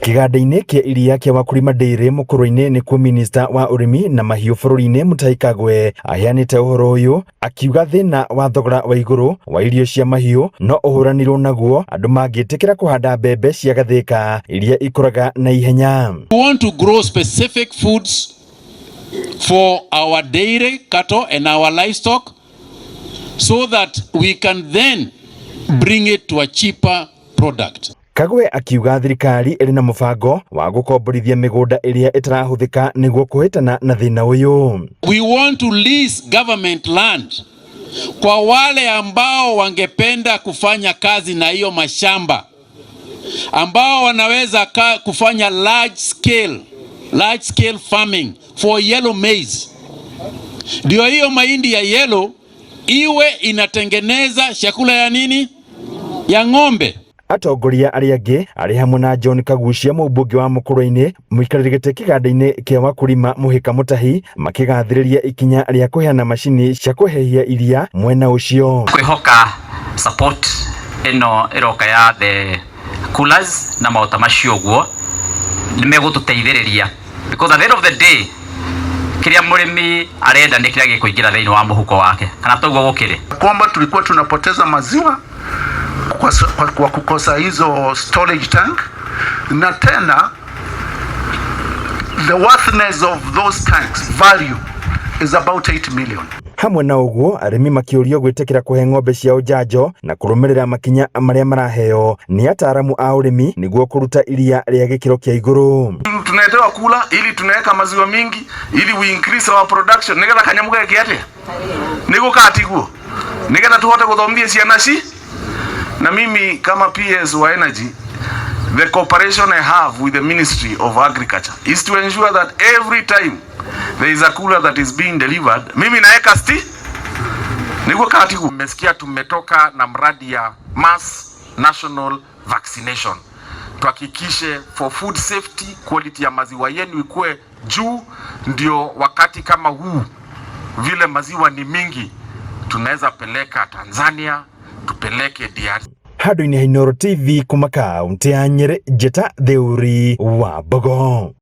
Kĩganda-inĩ kĩa iria kĩa Wakulima Dairy Mũkũrwe-inĩ nĩkuo minista wa ũrĩmi na mahiũ bũrũri-inĩ Mutahi Kagwe aheanĩte ũhoro ũyũ akiuga thĩna wa thogora wa igũrũ wa irio cia mahiũ no ũhũranirwo naguo andũ mangĩtĩkĩra kũhanda mbembe cia gathĩka iria ikũraga na ihenya. We want to grow specific foods for our dairy cattle and our livestock so that we can then bring it to a cheaper product. Kagwe akiuga thirikari ĩrĩ na mũbango wa gũkomborithia mĩgũnda ĩrĩa ĩtarahũthĩka nĩguo kũhĩtana na thĩna ũyũ. We want to lease government land kwa wale ambao wangependa kufanya kazi na hiyo mashamba ambao wanaweza kufanya large scale farming for yellow maize. Ndio hiyo mahindi ya yellow iwe inatengeneza chakula ya nini? Ya ng'ombe. Atongoria arĩa angĩ arĩ hamwe na John Kaguchia, mũmbunge wa Mũkũrwe-inĩ, mũikarĩri gĩtĩ kĩganda-inĩ kĩa Wakulima Mũhĩka Mũtahi, makĩgathĩrĩria ikinya rĩa kũheana macini cia kũhehia iria mwena ũcio. Kwĩhoka support ĩno ĩroka ya the coolers na maũta macio ũguo nĩ megũtũteithĩrĩria, because at the end of the day kĩrĩa mũrĩmi arenda nĩ kĩrĩa gĩkũingĩra thĩinĩ wa mũhuko wake, kana toguo gũkĩrĩ? Kwamba tulikuwa tunapoteza maziwa kwa kukosa hizo storage tank, na tena the worthness of those tanks value is about 8 million. Hamwe na ũguo, arĩmi makĩũrio gwĩtĩkĩra kũhe ng'ombe ciao njanjo na kũrũmĩrĩra makinya marĩa maraheo nĩ ataaramu a ũrĩmi nĩguo kũruta iria rĩa gĩkĩro kĩa igũrũ. Tunaetewa cooler ili tunaweka maziwa mingi ili we increase our production nigetha kanyamu geke atia niguo katiguo nigetha tuhote guthomithia ciana ci. Na mimi kama PS wa Energy, the cooperation I have with the Ministry of Agriculture is to ensure that every time there is a cooler that is being delivered, mimi naeka sti niguo katiguo. Mmesikia tumetoka na mradi ya mass national vaccination. Tuhakikishe for food safety, quality ya maziwa yenu ikuwe juu, ndio wakati kama huu vile maziwa ni mingi, tunaweza peleka Tanzania, tupeleke DRC. Handũ-inĩ ha Inooro TV kuma kaunti ya Nyĩrĩ, njĩta Theuri wa Mbogo.